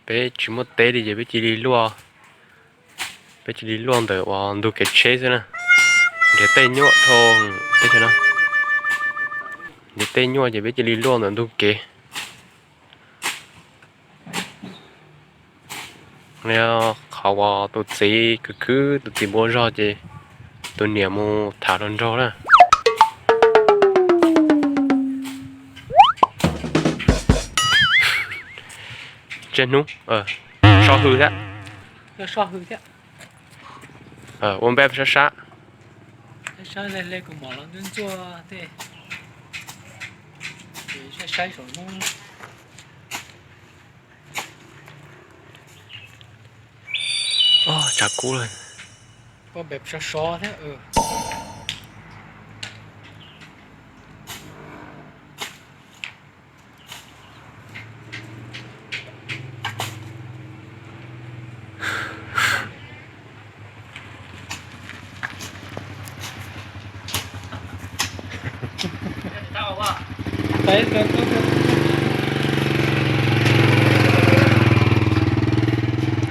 Peb tsis muaj teb li ces peb cia li luaj, peb cia li luaj ntawm uas ntug kev tsheb xwb na. Nrhiav tej nyuaj dhau teb chaws no, nrhiav tej nyuaj ces peb cia li luaj ntawm ntug kev. Qhov uas tus txiv khwv khwv tus txiv npua zog ces tus niam mus tham hluas nraug na. Tseg hnub, so hws thiab. Ua npeb sab sab. Tsav kub lawm.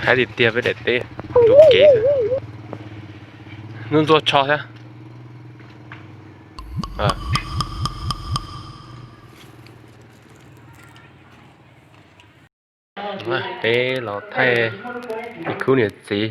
Haib tiag tiag peb daim teb, ntug kev, ntxuaj ntxuaj tsho thiab. Peb los thaij niam khub niam txiv.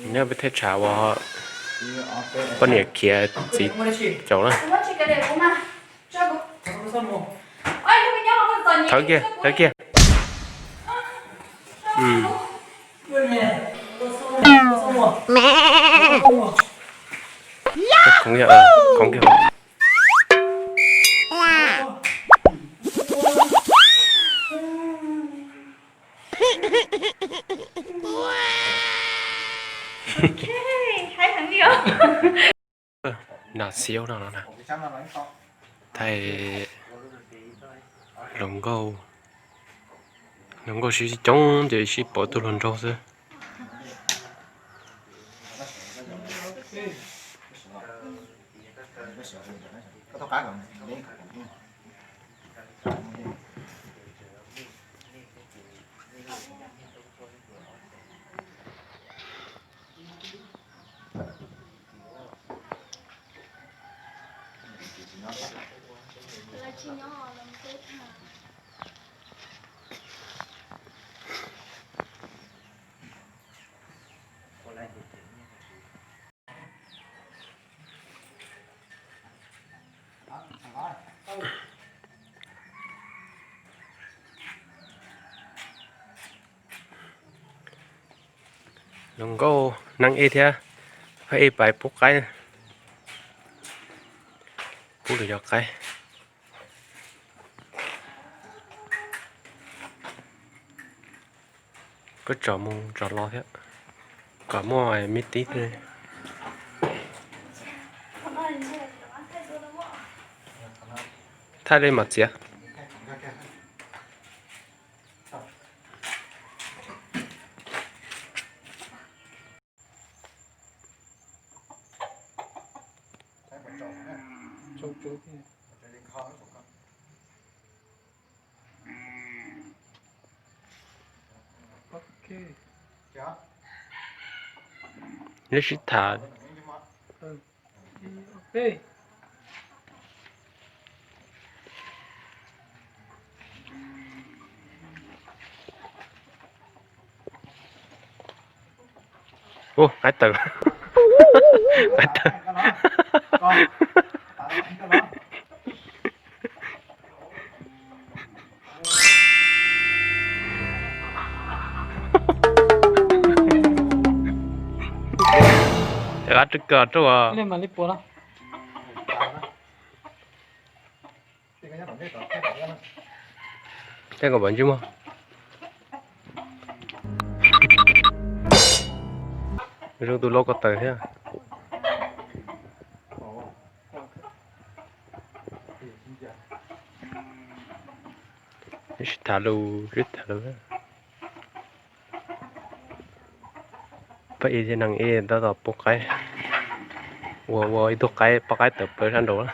Nyob peb thaj tsam uas poj niam khiav txiv caum na. Thawb kiag, thawb kiag. Khoov kiag, khoov kiag. Nas xiaub no no na. Thaij hluas nkauj, hluas nkauj sib coob ces sib pom tug hluas nraug xwb. Hluas nkauj neeb ej thiab, phaj ej pais pub qaib, pub lwm yog qaib. Koj tsom mus tsom los thiab, kom muaj me tib. Thaij li mam txiav. Neb sib tham. Ub, qaib tawm, qaib tawm. Tej kom pom ntsej muag. Zoo tus loj ko taw thiab. Sib tham lus, sib tham lus. Pab ib thiab neeg ib tab tom pub qaib, ua ua ib tug qaib, poj qaib tawm plaws sab nraud.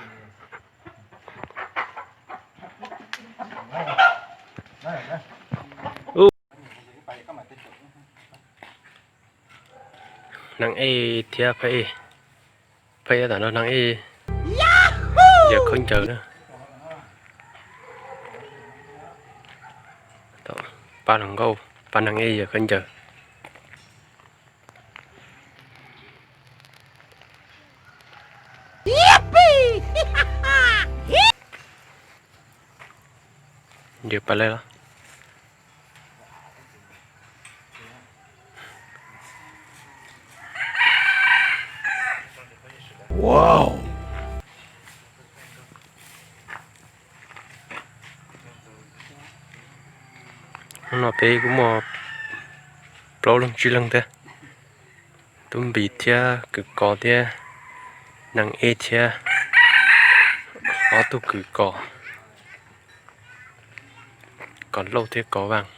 Neeg ej thiab pab ej, pab ej tam no neeg ej yawg khaub ncaws na. Pab hluas nkauj, pab neeg ej yawg khaub ncaws. Yawg pab lej los. Hnub no peb kuj muaj plaub leeg tsib leeg thiab, tub npis thiab kwv kos thiab neeg ej thiab ob tug kwv kos, kos lauj thiab kos vaaj.